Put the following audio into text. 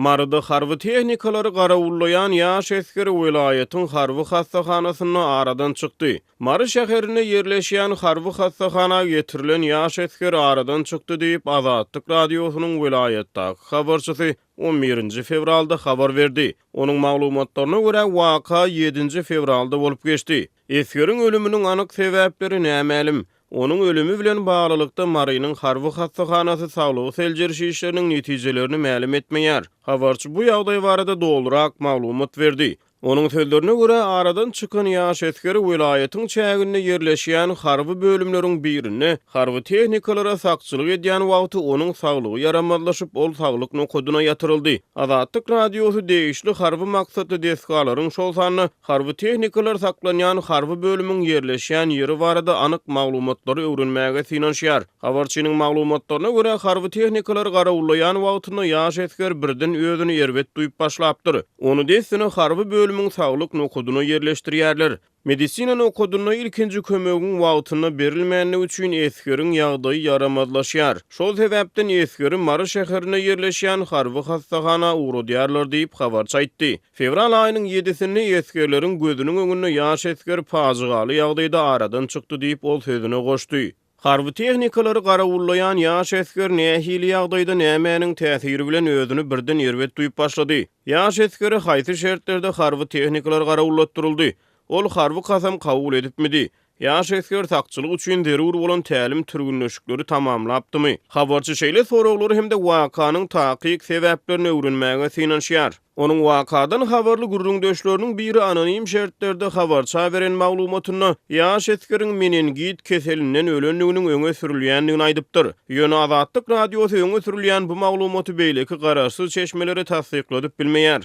Maryda harby tehnikalary garawullaýan ýaş esger welaýatyň harby hassahanasynda aradan çykdy. Mary şäherinde ýerleşýän harby hassahana getirilen ýaş esger aradan çykdy diýip, Azatlyk Radiosynyň welaýatdaky habarçysy on birinji fewralda habar berdi. Onuň maglumatlaryna görä, waka ýedinji fewralda bolup geçdi. Esgeriň ölüminiň anyk sebäpleri nämälim. Onuň ölümi bilen baglylykda Marynyň harby hassahanasy saglygy seljeriş işleriniň netijelerini mälim etmeýär. Habarçy bu ýagdaý barada dolurak maglumat berdi. Onuň sözlerine görä, aradan çykan ýaş esger welaýatyň çäginde ýerleşýän harby bölümleriň birinde harby tehnikalara sakçylyk edýän wagty onuň saglygy ýaramazlaşyp, ol saglyk nokadyna ýatyryldy. Azatlyk Radiosy degişli harby maksatly desgalaryň, şol sanda Harby tehnikalar saklanýan harby bölümiň ýerleşýän ýeri barada anyk maglumatlary öwrenmäge synanyşýar. Habarçynyň maglumatlaryna görä, harby tehnikalary garawullaýan wagtynda ýaş esger birden özüni erbet duýup başlapdyr. Ony dessine harby bölümiň saglyk nokadyna ýerleşdirýärler. Medisina nokadynda ilkinji kömegiň wagtynda berilmändigi üçin esgeriň ýagdaýy ýaramazlaşýar. Şol sebäpden esgeri Mary şäherinde ýerleşýän harby hassahana ugradýarlar diýip, habarçy aýtdy. Fewral aýynyň ýedisinde esgerleriň gözüniň öňünde ýaş esger pajygaly ýagdaýda aradan çykdy diýip, ol sözüne goşdy. Harby tehnikalary garawullaýan ýaş esger nähili ýagdaýda nämäniň täsiri bilen özüni birden erbet duýup başlady? Ýaş esgere haýsy şertlerde harby tehnikalar garawullatdyryldy? Ol harby kasam kabul edipmidi? Ýaş esger sakçylyk üçin zerur bolan tälim-türgünleşikleri tamamlapdymy? Habarçy şeýle soraglary hem-de wakanyň takyk sebäplerini öwrenmäge synanyşýar. Onuň wakadan habarly gürrüňdeşleriniň biri anonim şertlerde habarça beren maglumatynda ýaş esgeriň meningit keselinden ölendiginiň öňe sürülýändigini aýdypdyr. Ýöne Azatlyk Radiosy öňe sürülýän bu maglumaty beýleki garaşsyz çeşmelere tassykladyp bilmeýär.